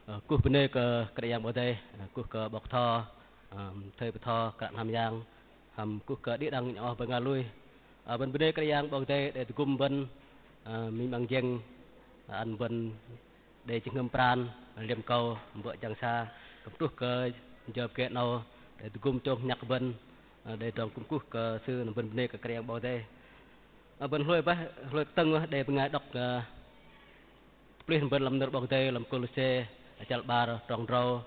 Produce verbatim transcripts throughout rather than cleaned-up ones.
Ơ, kuh bơnê kơ Kră Yang 'Bok Kei-Dei, ơ, kuh kơ 'bok thơ, ơ, thây bơtho, kră hnam yang, hăm kuh kơ đĭ đăng nhŏng oh bơngai lui. Ơ, bơ̆n bơnê Kră Yang 'Bok Kei-Dei đei tơgŭm bơ̆n, ơ, minh 'măng jĕng, ơ, ăn bơ̆n đei jơhngơ̆m pran, liĕm akâu, bơ̆ jang sa, kư̆m truh kơ jơ pơgê 'nâu, đei tơgŭm chông nhăk bơ̆n, ơ, đei tơdrong kŭm kuh kơ Sư, na bơ̆n bơnê kơ Kră Yang 'Bok Kei-Dei. Ơ, bơ̆n hlôi bơih, hlôi kơtơ̆ng bơih, đei bơngai đŏk, ơ, pơplih bơ̆n lăm nơ̆r 'Bok Kei-Dei lăm Kôlôse, chăl 'bar, trong drâu,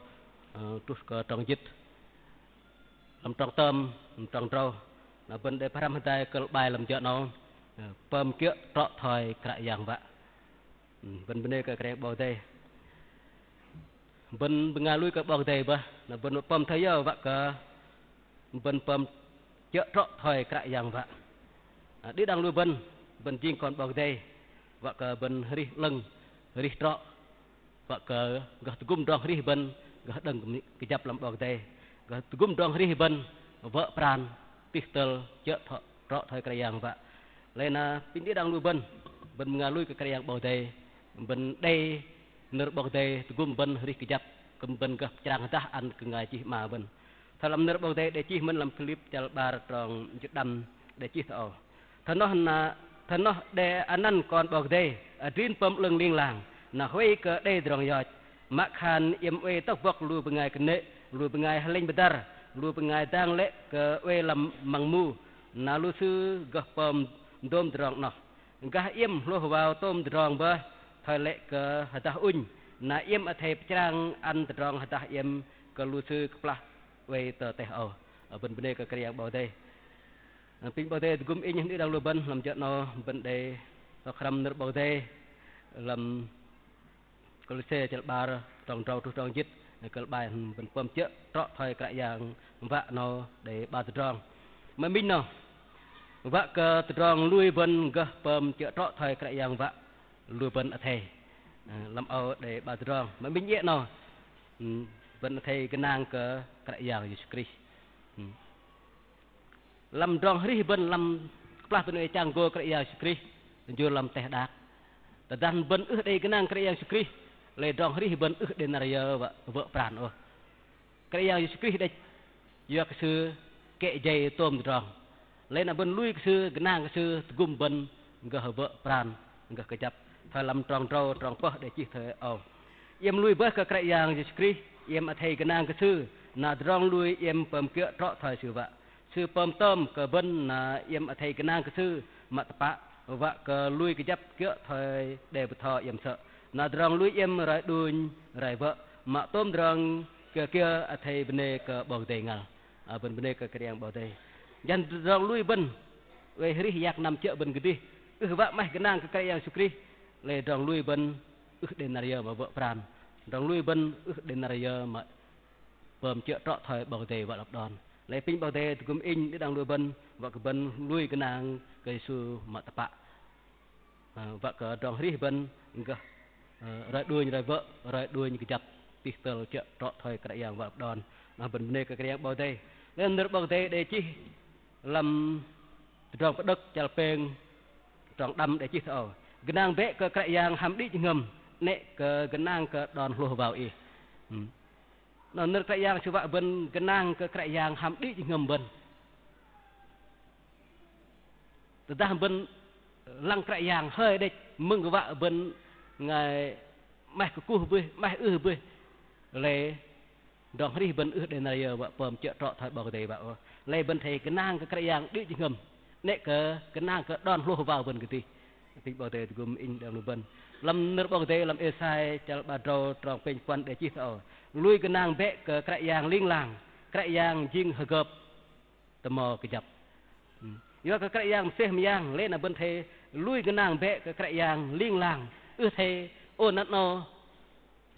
ơ, truh kơ trong jĭt. Lăm trong tơm, trong drâu. Na bơ̆n đei pơhrăm hơdai kơ̆l 'bai lăm jơ 'nâu, ơ, pơm kiơ̆ trŏ thoi Kră Yang wă. Ơ, bơ̆n bơnê kơ Kră Yang 'Bok Kei-Dei. Bơ̆n bơngai lui kơ 'Bok Kei-Dei bơih, na bơ̆n pơm thoi yơ wă kơ bơ̆n pơm kiơ̆ trŏ thoi Kră Yang wă. Ơ, đĭ đăng lui bơ̆n, bơ̆n jing kon 'Bok Kei-Dei, wă kơ bơ̆n arih 'lơ̆ng, arih trŏ, wă kơ gơh tơgŭm tơdrong arih bơ̆n gơh đơ̆ng kơjăp lăm 'Bok Kei-Dei, gơh tơgŭm tơdrong arih bơ̆n wơ̆ pran, tih tơl, kiơ̆ trŏ, trŏ thoi Kră Yang wă. Lei na apinh đĭ đăng lui bơ̆n, bơ̆n bơngai lui kơ Kră Yang 'Bok Kei-Dei, bơ̆n đei nơ̆r 'Bok Kei-Dei tơgŭm bơ̆n arih kơjăp, kư̆m bơ̆n gơh pơchrang hơdah ăn kơ bơngai chih mă bơ̆n. Thoi lăm nơ̆r 'Bok Kei-Dei đei chih mơ̆n lăm Philip chăl 'bar trong jĭt đăm đei chih thoi âu. Thoi noh na, thoi noh đe anăn kon 'Bok Kei-Dei, adrin pơm 'lơ̆ng ling lang, na huay kơ đei tơdrong yoch. Mă khan iĕm oei tŏk bŏk lu bơngai kơnê̆, lu bơngai hơlĕnh pơdăr, lu bơngai dang lĕ kơ oei lăm măng mu, na lu sư gơh pơm dôm tơdrong 'noh. Gah iĕm hlôh wao tôm tơdrong bơih, thoi lĕ kơ hơdah ŭnh, na iĕm athei pơchrang ăn tơdrong hơdah iĕm kơ lu sư kơplah oei tơ teh âu. Ơ, bơ̆n bơnê kơ Kră Yang 'Bok Kei-Dei. Ơ, apinh 'Bok Kei-Dei tơgŭm inh đĭ đăng lu bơ̆n lăm jơ 'nâu bơ̆n đei hŏk hrăm nơ̆r 'Bok Kei-Dei lăm Kôlôse chăl 'bar trong drâu truh trong jĭt, kơ̆l 'bai bơ̆n pơm kiơ̆ trŏ thoi Kră Yang wă 'nâu đei 'bar tơdrong. Mă minh 'nâu, wă kơ tơdrong lui bơ̆n gơh pơm kiơ̆ trŏ thoi Kră Yang wă, lui bơ̆n athei. Ơ, lăm âu đei 'bar tơdrong. Mă minh iĕ 'nâu, ơ, bơ̆n athei gơnang kơ Kră Yang Yêsu Krist. Ơ. Lăm tơdrong arih bơ̆n lăm kơplah bơ̆n oei chang gô Kră Yang Yêsu Krist, jur lăm teh đak. Tơdah bơ̆n ưh đei gơnang Kră Yang Yêsu Krist, lei tơdrong arih bơ̆n ưh đei năr yơ wă, wơ̆ pran ôh. Kră Yang Yêsu Krist đĕch, yua kơ Sư kĕ jei tôm tơdrong. Lei na bơ̆n lui kơ Sư, gơnang kơ Sư, tơgŭm bơ̆n gơh wơ̆ pran, gơh kơjăp. Thoi lăm trong drâu, trong pơh đei chih thoi âu. Iĕm lui bơih kơ Kră Yang Yêsu Krist, iĕm athei gơnang kơ Sư, na tơdrong lui iĕm pơm kiơ̆ trŏ thoi Sư wă. Sư pơm tơm kơ bơ̆n na iĕm athei gơnang kơ Sư mă tơpă, wă kơ lui kơjăp kiơ̆ thoi đe bơtho iĕm sơ̆. Na tơdrong lui iĕm roi đunh roi wơ̆, mă tôm tơdrong kiơ kiơ athei bơnê kơ 'Bok Kei-Dei ngăl. Ơ, bơ̆n bơnê kơ Kră Yang 'Bok Kei-Dei. Jăn tơdrong lui bơ̆n, oei arih yak năm kiơ̆ bơ̆n kơdih, ưh wă 'maih gơnang kơ Kră Yang Yêsu Krist, lei tơdrong lui bơ̆n ưh đei năr yơ mă wơ̆ pran. Tơdrong lui bơ̆n ưh đei năr yơ mă pơm kiơ̆ trŏ thoi 'Bok Kei-Dei wă lăp đon. Lei apinh 'Bok Kei-Dei tơgŭm inh đĭ đăng lu bơ̆n, wă kơ bơ̆n lui gơnang kơ Yêsu mă tơpă. Ơ, wă kơ tơdrong arih bơ̆n gơh, ơ, roi đunh roi wơ̆, roi đunh kơjăp, tih tơl kiơ̆ trŏ thoi Kră Yang wă lăp đon. Na bơ̆n bơnê kơ Kră Yang 'Bok Kei-Dei. Lei nơ̆r 'Bok Kei-Dei đei chih lăm Tơdrong Pơđơ̆k chăl pêng trong đăm đei chih thoi âu. Gơnang bĕ kơ Kră Yang hăm đĭ jơhngơ̆m, 'nĕ kơ gơnang kơ đon hlôh wao ih. Ơ. Noh nơ̆r Kră Yang Sư wă bơ̆n gơnang kơ Kră Yang hăm đĭ jơhngơ̆m bơ̆n. Tơdah bơ̆n lăng Kră Yang hơi đĕch, mơ̆ng kơ wă bơ̆n ngăi 'maih kơkuh bơih, 'maih ưh bơih. Lei tơdrong arih bơ̆n ưh đei năr yơ wă pơm kiơ̆ trŏ thoi 'Bok Kei-Dei wă ôh. Lei bơ̆n athei gơnang kơ Kră Yang đĭ jơhngơ̆m, 'nĕ kơ gơnang kơ đon hlôh wao bơ̆n kơdih. Apinh 'Bok Kei-Dei tơgŭm inh đĭ đăng lu bơ̆n. Lăm nơ̆r 'Bok Kei-Dei lăm Êsai chăl 'bar drâu trong pêng puăn đei chih thoi âu. Lui gơnang bĕ kơ Kră Yang ling lang, Kră Yang jing hơgơp tơmo kơjăp. Ơ. Yua kơ Kră Yang mơsêh mơyang, lei na bơ̆n athei lui gơnang bĕ kơ Kră Yang ling lang. Ưh athei ôh năr 'nâu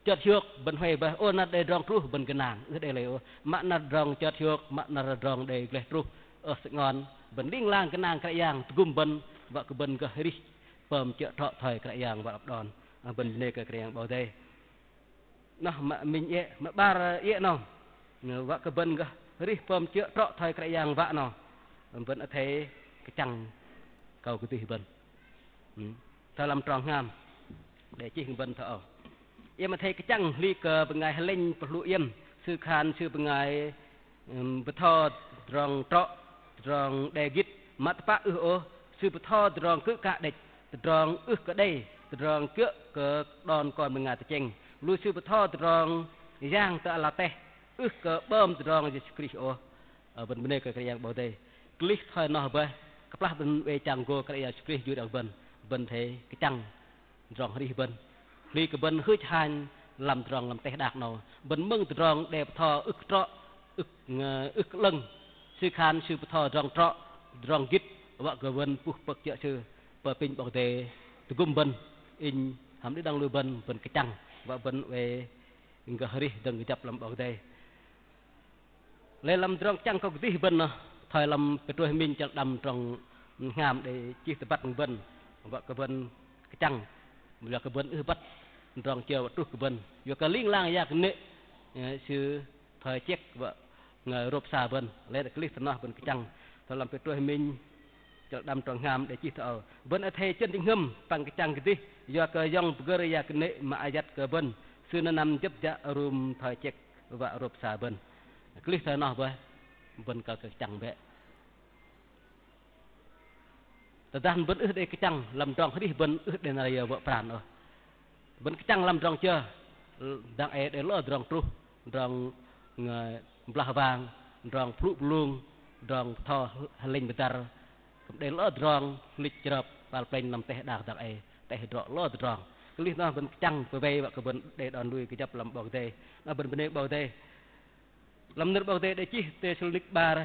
chơt hiôk bơ̆n huay bơih, ôh năr đei tơdrong truh bơ̆n gơnang. Ưh đei lei ôh. Mă năr tơdrong chơt hiôk, mă năr tơdrong đei gleh truh, ơ, sơ'ngon, bơ̆n ling lang gơnang Kră Yang tơgŭm bơ̆n, wă kơ bơ̆n gơh arih pơm kiơ̆ trŏ thoi Kră Yang wă lăp đon. Ơ, bơ̆n bơnê kơ Kră Yang 'Bok Kei-Dei. Noh mă minh iĕ, mă 'bar iĕ noh. Wă kơ bơ̆n gơh arih pơm kiơ̆ trŏ thoi Kră Yang wă noh. Bơ̆n athei kơchăng akâu kơdih bơ̆n. Ơ. Thoi lăm trong hngam đei chih bơ̆n thoi âu. Iĕm athei kơchăng hli kơ bơngai hơlĕnh pơhlŭ iĕm, sư khan sư bơngai, ưm, bơtho tơdrong trŏ, tơdrong đe gĭt, mă tơpă ưh ôh, sư bơtho tơdrong kư̆ kă đĕch, tơdrong ưh kơ đei, tơdrong kiơ̆ kơ đon kon bơngai tơchĕng. Lu sư bơtho tơdrong yang tơ ala teh, ưh kơ 'bơm tơdrong Yêsu Krist ôh. Ơ, bơ̆n bơnê kơ Kră Yang 'Bok Kei-Dei. Kơlih thoi noh bơih, kơplah bơ̆n oei chang gô Kră Yang Yêsu Krist jur đak bơ̆n, bơ̆n athei kơchăng tơdrong arih bơ̆n. Hli kơ bơ̆n hưch hanh lăm tơdrong lăm teh đak 'nâu. Bơ̆n mơ̆ng tơdrong đe bơtho ưh kơ trŏ, ưh, ưh kơ 'lơ̆ng. Sư khan sư bơtho tơdrong trŏ, tơdrong gĭt, wă kơ bơ̆n puh pơ̆k kiơ̆ sư. Apinh 'Bok Kei-Dei tơgŭm bơ̆n, inh hăm đĭ đăng lu bơ̆n, bơ̆n kơchăng, wă bơ̆n oei gơh arih dơ̆ng kơjăp lăm 'Bok Kei-Dei. Lei lăm tơdrong kơchăng kơ kơdih bơ̆n noh, thoi lăm Pêtrôs minh chăl đăm trong hngam đei chih tơbăt bơ̆n, wă kơ bơ̆n kơchăng, wă kơ bơ̆n ưh băt tơdrong kiơ wă truh kơ bơ̆n. Yua kơ ling lang yang kơnê̆, ơ, sư thoi chĕk wă ngơ rôp sa bơ̆n, lei kơlih thoi noh bơ̆n kơchăng. Thoi lăm Pêtrôs minh chăl đăm trong hngam đei chih thoi âu: Bơ̆n athei chơ̆n jơhngơ̆m păng kơchăng kơdih, yua kơ yŏng pơgơ̆r yang kơnê̆ mă ayăt kơ bơ̆n, sư nơnăm jơ̆p jă rŭm thoi chĕk wă rôp sa bơ̆n. Kơlih thoi noh bơih, bơ̆n kăl kơ kơchăng bĕ. Tơdah bơ̆n ưh đei kơchăng, lăm tơdrong arih bơ̆n ưh đei năr yơ wă pran ôh. Bơ̆n kơchăng lăm tơdrong kiơ, dang ei đei lơ tơdrong truh, tơdrong, ơ, blah wang, tơdrong pơhlŭ pơhlung, tơdrong bơtho hơlĕnh pơdăr, kư̆m đei lơ tơdrong hlĭch chrơp kơpal plĕnh lăm teh đak dang ei, teh hơdrô̆ lơ tơdrong. Kơlih noh bơ̆n kơchăng pơwei wă kơ bơ̆n đei đon lui kơjăp lăm 'Bok Kei-Dei. Noh bơ̆n bơnê 'Bok Kei-Dei. Lăm nơ̆r 'Bok Kei-Dei đei chih Têsalônik 'bar,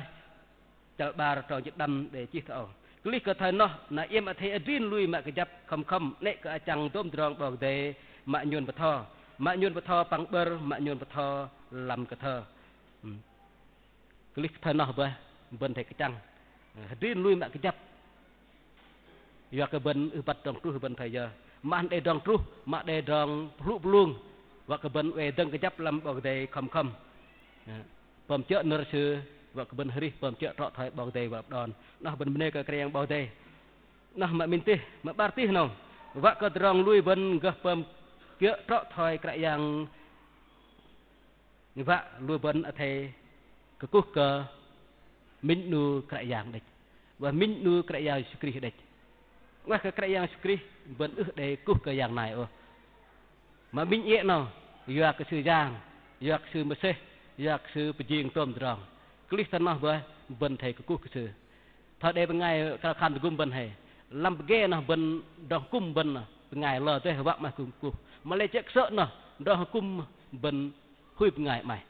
chăl 'bar trong jĭt đăm đei chih thoi âu: Kơlih kơ thoi noh, na iĕm athei adrin lui mă kơjăp khŏm khŏm, 'nĕ kơ achăng dôm tơdrong 'Bok Kei-Dei mă nhôn bơtho, mă nhôn bơtho păng 'bơ̆r, mă nhôn bơtho lăm kơthơ. Ưm. Kơlih kơ thoi noh bơih, bơ̆n athei kơchăng, ơ, adrin lui mă kơjăp. Yua kơ bơ̆n ưh băt tơdrong truh bơ̆n thoi yơ. Mă đei tơdrong truh, mă đei tơdrong pơhlŭ pơhlung, wă kơ bơ̆n oei dơ̆ng kơjăp lăm 'Bok Kei-Dei khŏm khŏm. Ơ, pơm chơ̆ nơ̆r Sư, wă kơ bơ̆n arih pơm chơ̆ trŏ thoi 'Bok Kei-Dei wă đon. Noh bơ̆n bơnê kơ Kră Yang 'Bok Kei-Dei. Noh mă minh tih, mă 'bar tih noh. Wă kơ tơdrong lui bơ̆n gơh pơm kiơ̆ trŏ thoi Kră Yang wă, lu bơ̆n athei kơkuh kơ minh 'nu Kră Yang đĕch. Wă minh 'nu Kră Yang Yêsu Krist đĕch. 'Nguaih kơ Kră Yang Yêsu Krist bơ̆n ưh đei kơkuh kơ yang nai ôh. Mă minh iĕ noh, yua kơ Sư Yang, yua kơ Sư mơsêh, yua kơ Sư pơjing tôm tơdrong. Kơlih thoi noh bơih, bơ̆n athei kơkuh kơ Sư. Thoi đei bơngai krao khan tơgŭm bơ̆n hei. Lăm pơgê noh bơ̆n tơdrong hơkŭm bơ̆n noh, bơngai lơ dêh wă 'maih kŭm kuh. Mă lei jơ̆ kơsơ̆ noh, tơdrong hơkŭm bơ̆n hui bơngai 'maih.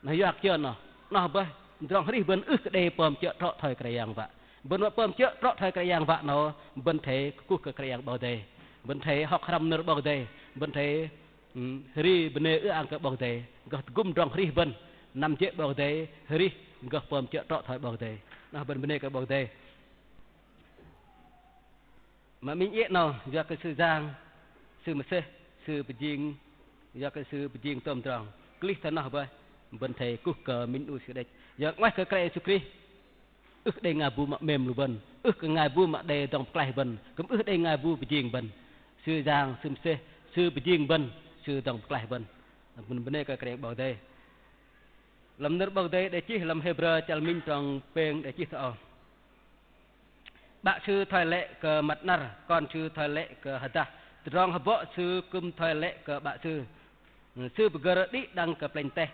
Noh yua kơ kiơ noh, noh bơih, tơdrong arih bơ̆n ưh kơ đei pơm chơ̆ trŏ thoi Kră Yang wă. Bơ̆n wă pơm chơ̆ trŏ thoi Kră Yang wă noh, bơ̆n athei kơkuh kơ Kră Yang 'Bok Kei-Dei. Bơ̆n athei hŏk hrăm nơ̆r 'Bok Kei-Dei. Bơ̆n athei, ưm, hơri bơnê ư-ang kơ 'Bok Kei-Dei. Gơh tơgŭm tơdrong arih bơ̆n. Năm jê̆ 'Bok Kei-Dei, arih gơh pơm chơ̆ trŏ thoi 'Bok Kei-Dei. Noh bơ̆n bơnê kơ 'Bok Kei-Dei. Mă minh iĕ 'nâu, yua kơ Sư Yang, Sư mơsêh, Sư pơjing, yua kơ Sư pơjing tôm tơdrong. Kơlih thoi noh bơih, bơ̆n athei kuh kơ minh 'nu Sư đĕch. Yua 'nguaih kơ Kră Yêsu Krist, ưh kơ đei ngai bu mă 'mêm lu bơ̆n, ưh kơ ngai bu mă đei dŏng pơklaih bơ̆n, kư̆m ưh kơ đei ngai bu pơjing bơ̆n. Sư Yang, Sư mơsêh, Sư pơjing bơ̆n, Sư dŏng pơklaih bơ̆n. Bơ̆n bơnê kơ Kră Yang 'Bok Kei-Dei. Lăm nơ̆r 'Bok Kei-Dei đei chih lăm Hêbrơ chăl minh trong pêng đei chih thoi âu. 'Bă sư thoi lĕ kơ măt 'năr, kon sư thoi lĕ kơ hơdah. Tơdrong hơbŏ sư kư̆m thoi lĕ kơ 'bă sư. Sư pơgơ̆r đĭ đăng kơ plĕnh teh.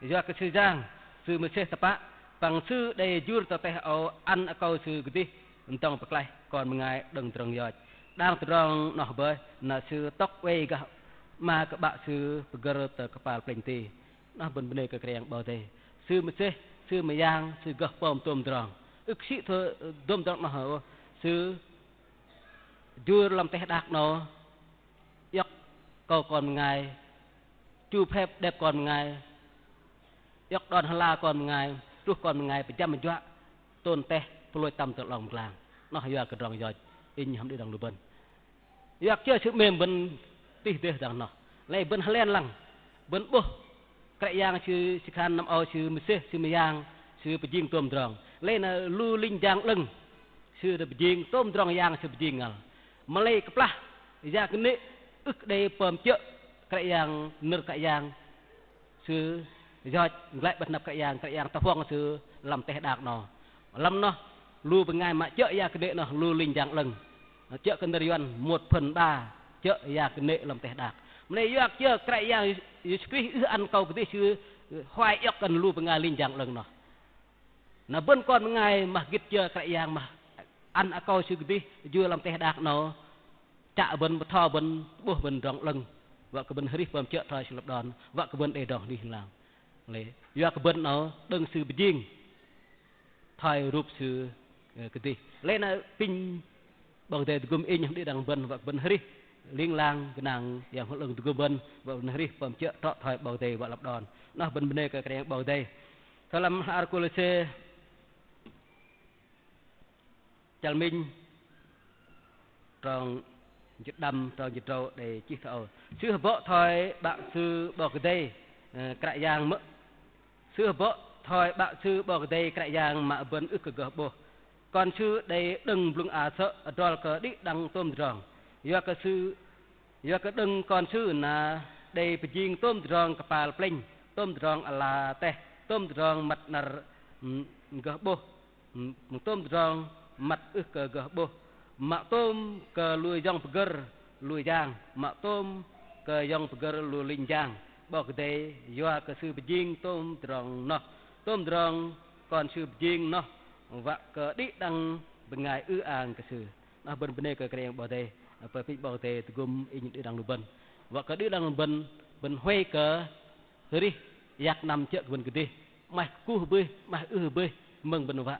Yua kơ Sư Yang, Sư mơsêh tơpă, păng Sư đei jur tơ teh âu ăn akâu Sư kơdih dŏng pơklaih kon bơngai đơ̆ng tơdrong yoch. Đang tơdrong noh bơih, na Sư tŏk oei gah 'ma kơ 'bă Sư pơgơ̆r tơ kơpal plĕnh ti. Noh bơ̆n bơnê kơ Kră Yang 'Bok Kei-Dei. Sư mơsêh, Sư mơyang, Sư gơh pơm tôm tơdrong. Ưh kơ sĭ thoi, ơ, tôm tơdrong noh ôh. Sư jur lăm teh đak 'nâu, iŏk akâu kon bơngai, chu phep đep kon bơngai, iŏk đon hơla kon bơngai, truh kon bơngai pơjăm pơjuă, tôm teh, pơlôch tăm tơ 'long pơglang. Noh yua kơ tơdrong yoch, inh hăm đĭ đăng lu bơ̆n. Yua kơ Sư 'mêm bơ̆n tih dêh dang noh. Lei bơ̆n hơlen lăng. Bơ̆n 'bôh Kră Yang Sư, Sư khan năm âu Sư mơsêh, Sư mơyang, Sư pơjing tôm tơdrong. Lei na lu linh jang 'lơ̆ng, Sư đei pơjing tôm tơdrong, Yang Sư pơjing ngăl. Mă lei kơplah yang kơnê̆ ưh kơ đei pơm chơ̆ Kră Yang, nơ̆r Kră Yang, sư yoch glăi 'bơ̆t anăp Kră Yang, Kră Yang tơhuŏng sư lăm teh đak 'nâu. Lăm noh, lu bơngai mă chơ̆ yang kơnê̆ noh, lu linh jang 'lơ̆ng. Chơ̆ kơ nơ̆r Yuăn một phần ba chơ̆ yang kơnê̆ lăm teh đak. Mă lei yua kơ Kră Yang Yêsu Krist ưh ăn akâu kơdih sư huay iŏk kơ lu bơngai linh jang 'lơ̆ng noh. Na bơ̆n kon bơngai mă gĭt kiơ Kră Yang mă ăn akâu sư kơdih jur lăm teh đak 'nâu, chă bơ̆n, bơtho bơ̆n, 'bôh bơ̆n tơdrong 'lơ̆ng, wă kơ bơ̆n hơrih pơm chơ̆ thoi sư lăp đon, wă kơ bơ̆n đei tơdrong hơrih ling lang. Lei yua kơ bơ̆n 'nâu đơ̆ng sư pơjing thoi rup sư, ơ, kơdih. Lei na apinh 'Bok Kei-Dei tơgŭm inh hăm đĭ đăng bơ̆n, wă kơ bơ̆n hơrih ling lang gơnang Yang Bơhngol 'Lơ̆ng tơgŭm bơ̆n, wă kơ bơ̆n hơrih pơm chơ̆ trŏ thoi 'Bok Kei-Dei wă lăp đon. Noh bơ̆n bơnê kơ Kră Yang 'Bok Kei-Dei. Thoi lăm hla ar Kôlôse chăl minh trong jĭt đăm, trong jĭt tơdrâu đei chih thoi âu: Sư hơbŏ thoi 'Bă Sư 'Bok Kei-Dei, ơ, Kră Yang mơ̆, Sư hơbŏ thoi 'Bă Sư 'Bok Kei-Dei Kră Yang mă bơ̆n ưh kơ gơh 'bôh. Kon Sư đei đơ̆ng blŭng a sơ̆ adrol kơ đĭ đăng tôm tơdrong. Yua kơ Sư, yua kơ đơ̆ng Kon Sư na đei pơjing tôm tơdrong kơpal plĕnh, tôm tơdrong ala teh, tôm tơdrong măt năr, ưm, gơh 'bôh, ưm, tôm tơdrong măt ưh kơ gơh 'bôh, mă tôm kơ lu yŏng pơgơ̆r lu yang, mă tôm kơ yŏng pơgơ̆r lu linh jang. 'Bok Kei-Dei yua kơ Sư pơjing tôm tơdrong noh, tôm tơdrong Kon Sư pơjing noh, wă kơ đĭ đăng bơngai ư-ang kơ Sư. Noh bơ̆n bơnê kơ Kră Yang 'Bok Kei-Dei, apinh 'Bok Kei-Dei tơgŭm inh đĭ đăng lu bơ̆n. Wă kơ đĭ đăng lu bơ̆n, bơ̆n huay kơ hơrih yak năm chơ̆ kơ bơ̆n kơdih. 'Maih kơkuh bơih, 'maih ưh bơih, mơ̆ng bơ̆n wă.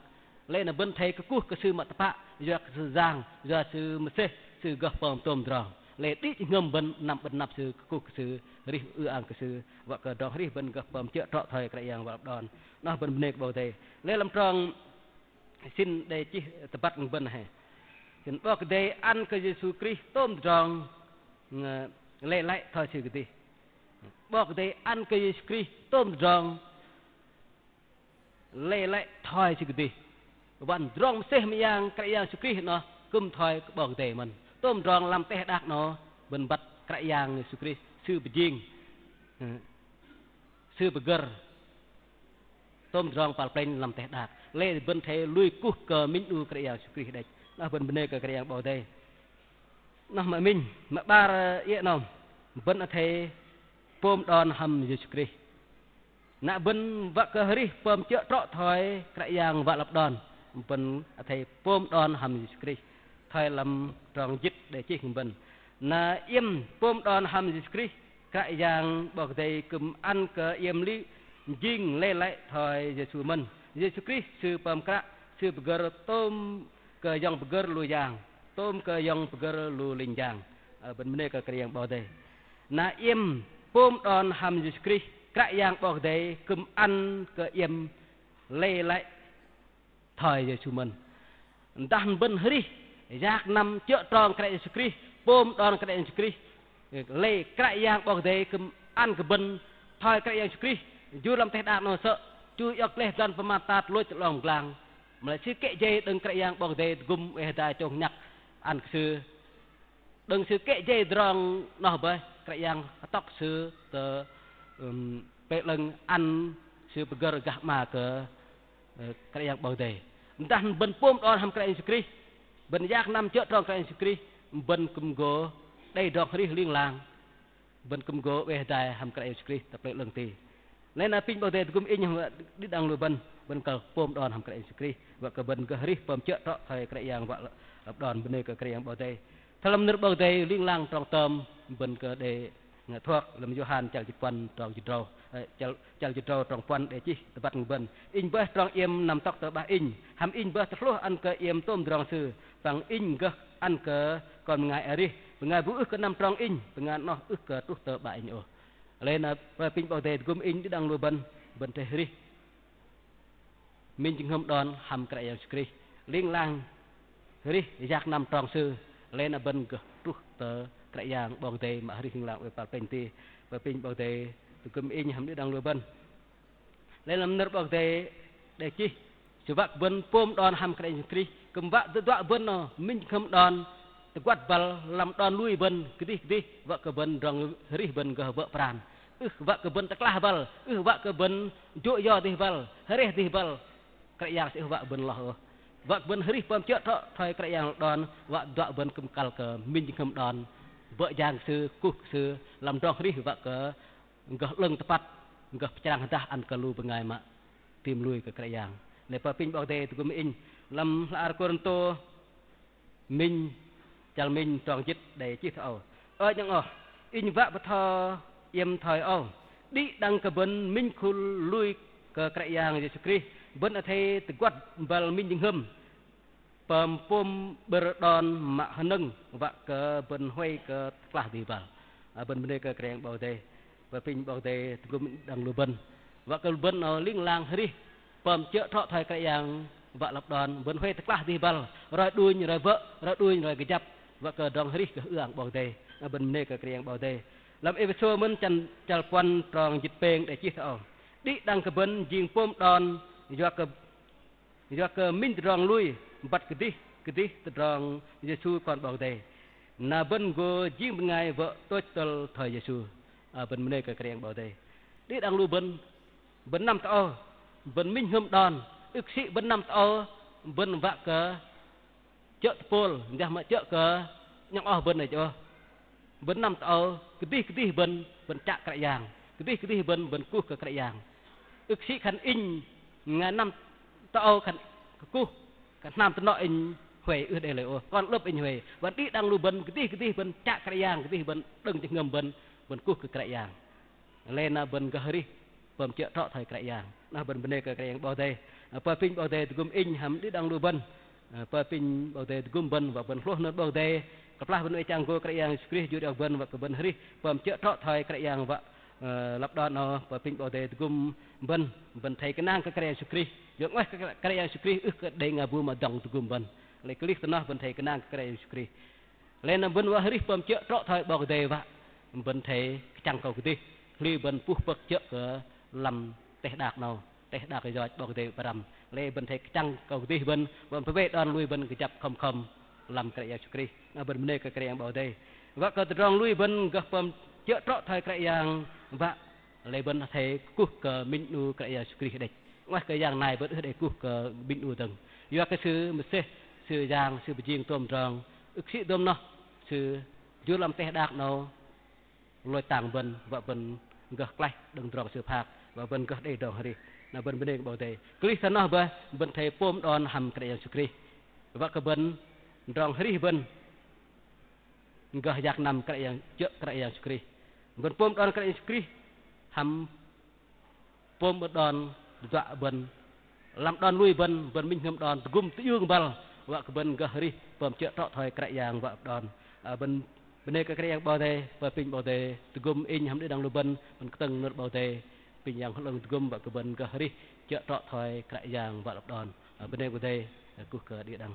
Lei na bơ̆n athei kơkuh kơ Sư mă tơpă, yua kơ Sư Yang, yua Sư mơsêh, Sư gơh pơm tôm tơdrong. Lei đĭ jơhngơ̆m bơ̆n năm bơ̆n năp Sư kơkuh kơ Sư, hơrih ư-ang kơ Sư, wă kơ tơdrong hơrih bơ̆n gơh pơm chơ̆ trŏ thoi Kră Yang wă lăp đon. Noh bơ̆n bơnê kơ 'Bok Kei-Dei. Lei lăm trong sĭn đei chih tơbăt bơ̆n hei. Sĭn 'Bok Kei-Dei ăn kơ Yêsu Krist tôm tơdrong, ơ, lei lăi thoi Sư kơdih. 'Bok Kei-Dei ăn kơ Yêsu Krist tôm tơdrong lei lăi thoi Sư kơdih. Wă tơdrong mơsêh mơyang Kră Yang Yêsu Krist noh kư̆m thoi kơ 'Bok Kei-Dei mơ̆n. Tôm tơdrong lăm teh đak noh bơ̆n băt Kră Yang Yêsu Krist, Sư pơjing, Sư pơgơ̆r tôm tơdrong kơpal plĕnh lăm teh đak. Lei bơ̆n athei lui kuh kơ minh 'nu Kră Yang Yêsu Krist đĕch. Noh bơ̆n bơnê kơ Kră Yang 'Bok Kei-Dei. Noh mă minh, mă 'bar iĕ 'nâu, bơ̆n athei pôm đon hăm Yêsu Krist. Na bơ̆n wă kơ hơrih pơm chơ̆ trŏ thoi Kră Yang wă lăp đon, bơ̆n athei pôm đon hăm Yêsu Krist. Thoi lăm trong jĭt đei chih kơ bơ̆n. Na iĕm pôm đon hăm Yêsu Krist, Kră Yang 'Bok Kei-Dei kư̆m ăn kơ iĕm lei jing lei lăi thoi Yêsu mơ̆n. Yêsu Krist Sư pơm Kră, Sư pơgơ̆r tôm kơ yŏng pơgơ̆r lu yang, tôm kơ yŏng pơgơ̆r lu linh jang. Ơ, bơ̆n bơnê kơ Kră Yang 'Bok Kei-Dei. Na iĕm pôm đon hăm Yêsu Krist, Kră Yang 'Bok Kei-Dei kư̆m ăn kơ iĕm lei lăi thoi Yêsu mơ̆n. Dah bơ̆n hơrih yak năm chơ̆ trong Kră Yêsu Krist, pôm đon Kră Yêsu Krist, lei Kră Yang 'Bok Kei-Dei kư̆m ăn kơ bơ̆n thoi Kră Yang Yêsu Krist jur lăm teh đak 'nâu sơ̆, chu iŏk gleh blan pơmat tat lôch tơ 'long pơglang. Mă lei Sư kĕ jei đơ̆ng Kră Yang 'Bok Kei-Dei tơgŭm oei hơdai chông nhăk ăn kơ Sư. Đơ̆ng Sư kĕ jei tơdrong noh bơih, Kră Yang hơtŏk Sư tơ, ưm, pơlei 'lơ̆ng ăn Sư pơgơ̆r gah 'ma kơ, ơ, Kră Yang 'Bok Kei-Dei. Dah bơ̆n pôm đon hăm Kră Yang Yêsu Krist, bơ̆n yak năm chơ̆ trong Kră Yang Yêsu Krist, bơ̆n kư̆m gô đei tơdrong hơrih ling lang. Bơ̆n kư̆m gô oei hơdai hăm Kră Yêsu Krist tơ pơlei 'lơ̆ng ti. Lei na apinh 'Bok Kei-Dei tơgŭm inh hăm đĭ đăng lu bơ̆n, bơ̆n kăl pôm đon hăm Kră Yêsu Krist, wă kơ bơ̆n gơh hơrih pơm chơ̆ trŏ thoi Kră Yang wă lăp đon, bơnê kơ Kră Yang 'Bok Kei-Dei. Thoi lăm nơ̆r 'Bok Kei-Dei ling lang trong tơm bơ̆n kơ đei, ơ, thuơk lăm Yôhan chăl jĭt puăn trong jĭt tơdrâu, ơ, chăl, chăl jĭt tơdrâu trong puăn đei chih tơbăt kơ bơ̆n: Inh bơih trong iĕm năm tŏk tơ 'Bă inh, hăm inh bơih tơhlôh ăn kơ iĕm tôm tơdrong Sư, păng inh gơh ăn kơ kon bơngai arih. Bơngai bu ưh kơ năm trong inh, bơngai noh ưh kơ truh tơ 'Bă inh ôh. Lei na apinh 'Bok Kei-Dei tơgŭm inh đĭ đăng lu bơ̆n, bơ̆n athei hơrih minh jơhngơ̆m đon hăm Kră Yang Yêsu Krist. Ling lang hơrih yak năm trong Sư, lei na bơ̆n gơh truh tơ Kră Yang 'Bok Kei-Dei mă hơrih ling lang oei kơpal plĕnh ti. Apinh 'Bok Kei-Dei tơgŭm inh hăm đĭ đăng lu bơ̆n. Lei lăm nơ̆r 'Bok Kei-Dei đei chih, Sư wă kơ bơ̆n pôm đon hăm Kră Yang Yêsu Krist, kư̆m wă tơduă bơ̆n noh minh jơhngơ̆m đon tơguăt băl lăm đon lui bơ̆n kơdih kơdih, wă kơ bơ̆n tơdrong arih bơ̆n gơh bơ̆ pran. Ưh wă kơ bơ̆n tơklah băl, ưh wă kơ bơ̆n jô̆ yo dih băl, areh dih băl. Kră Yang Sư ưh wă bơ̆n loh ôh. Wă kơ bơ̆n arih pơm jơ̆ trŏ thoi Kră Yang đon, wă duă bơ̆n kư̆m kăl kơ minh jơhngơ̆m đon, bơ̆ jang kơ Sư, kuh kơ Sư, lăm tơdrong arih wă kơ gơh 'lơ̆ng tơpăt, gơh pơchrang hơdah ăn kơ lu bơngai mă tam lui kơ Kră Yang. Lei apinh 'Bok Kei-Dei tơgŭm inh lăm hla ar Kôrintô minh chăl minh trong jĭt đei chih thoi âu: Ơ 'nhŏng oh, inh wă bơtho iĕm thoi âu, đĭ đăng kơ bơ̆n minh khul lui kơ Kră Yang Yêsu Krist, bơ̆n athei tơguăt băl minh jơhngơ̆m pơm pôm 'bơ̆r đon mă hơnơ̆ng, wă kơ bơ̆n huay kơ tơklah dih băl. Ơ, bơ̆n bơnê kơ Kră Yang 'Bok Kei-Dei. Apinh 'Bok Kei-Dei tơgŭm đĭ đăng lu bơ̆n, wă kơ lu bơ̆n âu ling lang arih pơm jơ̆ trŏ thoi Kră Yang wă lăp đon, bơ̆n huay tơklah dih băl, roi đunh roi bơ̆, roi đunh roi kơjăp, wă kơ tơdrong arih gơh ư-ang 'Bok Kei-Dei. Ơ, bơ̆n bơnê kơ Kră Yang 'Bok Kei-Dei. Lăm Êphêsô mơ̆n chăl, chăl puăn trong jĭt pêng đei chih thoi âu: Đĭ đăng kơ bơ̆n jing pôm đon, yua kơ, yua kơ minh tơdrong lui, băt kơdih kơdih tơdrong Yêsu Kon 'Bok Kei-Dei. Na bơ̆n gô jing bơngai wă tôch tơl thoi Yêsu. Ơ, bơ̆n bơnê kơ Kră Yang 'Bok Kei-Dei. Đĭ đăng lu bơ̆n, bơ̆n năm tơ âu, bơ̆n minh jơhngơ̆m đon, ưh kơ sĭ bơ̆n năm tơ âu, bơ̆n wă kơ jơ̆ tơpôl, dah mă jơ̆ kơ 'nhŏng oh bơ̆n đĕch ôh. Bơ̆n năm tơ âu, kơdih kơdih bơ̆n, bơ̆n chă Kră Yang, kơdih kơdih bơ̆n, bơ̆n kuh kơ Kră Yang. Ưh kơ sĭ khan inh bơngai năm tơ âu khan kơkuh, khan hnam tơnŏ inh huay, ưh đei lei ôh, kon 'lơ̆p inh huay. Wă đĭ đăng lu bơ̆n, kơdih kơdih bơ̆n chă Kră Yang, kơdih bơ̆n đơ̆ng jơhngơ̆m bơ̆n, bơ̆n kuh kơ Kră Yang. Lei na bơ̆n gơh arih pơm jơ̆ trŏ thoi Kră Yang. Na bơ̆n bơnê kơ Kră Yang 'Bok Kei-Dei. Ơ, apinh 'Bok Kei-Dei tơgŭm inh hăm đĭ đăng lu bơ̆n. Ơ, apinh 'Bok Kei-Dei tơgŭm bơ̆n, wă bơ̆n hlôh nơ̆r 'Bok Kei-Dei. Kơplah bơ̆n oei chang gô Kră Yang Yêsu Krist jur iŏk bơ̆n, wă kơ bơ̆n arih pơm jơ̆ trŏ thoi Kră Yang wă, ơ, lăp đon âu. Apinh 'Bok Kei-Dei tơgŭm bơ̆n, bơ̆n athei kơnang kơ Kră Yang Yêsu Krist. Yua 'nguaih kơ Kră Yang Yêsu Krist ưh kơ đei bơngai bu mă dŏng tơgŭm bơ̆n. Lei kơlih tơ noh bơ̆n athei kơnang kơ Kră Yang Yêsu Krist. Lei na bơ̆n wă arih pơm jơ̆ trŏ thoi 'Bok Kei-Dei wă, bơ̆n athei kơchăng akâu kơdih, hli bơ̆n puh pơ̆k jơ̆ kơ lăm teh đak 'nâu, teh đak yoch 'Bok Kei-Dei pơrăm. Lei bơ̆n athei kơchăng akâu kơdih bơ̆n, bơ̆n pơwei đon lui bơ̆n kơjăp khŏm khŏm lăm Kră Yang Yêsu Krist. Na bơ̆n bơnê kơ Kră Yang 'Bok Kei-Dei. Wă kơ tơdrong lui bơ̆n gơh pơm jơ̆ trŏ thoi Kră Yang wă, lei bơ̆n athei kuh kơ minh 'nu Kră Yang Yêsu Krist đĕch. 'Nguaih kơ yang nai bơ̆n ưh đei kuh kơ minh 'nu dơ̆ng. Yua kơ Sư mơsêh, Sư yang, Sư pơjing tôm tơdrong. Ưh kơ sĭ dôm noh, Sư jur lăm teh đak 'nâu lôch tang bơ̆n, wă bơ̆n gơh klaih đơ̆ng tơdrong Sư phak, wă bơ̆n gơh đei tơdrong arih. Na bơ̆n bơnê kơ 'Bok Kei-Dei. Kơlih thoi noh bơih bơ̆n athei pôm đon hăm Kră Yang Yêsu Krist. Wă kơ bơ̆n tơdrong arih bơ̆n gơh yak năm Kră Yang, jơ̆ Kră Yang Yêsu Krist. Bơ̆n pôm đon Kră Yang Yêsu Krist hăm pôm 'bơ̆r đon tơduă bơ̆n. Lăm đon lui bơ̆n, bơ̆n minh jơhngơ̆m đon tơgŭm tơiung băl, wă kơ bơ̆n gơh arih pơm jơ̆ trŏ thoi Kră Yang wă đon. Ơ, bơ̆n bơnê kơ Kră Yang 'Bok Kei-Dei, apinh 'Bok Kei-Dei tơgŭm inh hăm đĭ đăng lu bơ̆n, bơ̆n kơtơ̆ng nơ̆r 'Bok Kei-Dei, apinh Yang Bơhngol 'Lơ̆ng tơgŭm wă kơ bơ̆n gơh arih jơ̆ trŏ thoi Kră Yang wă lăp đon. Ơ, bơnê 'Bok Kei-Dei, ơ, kuh kơ đĭ đăng.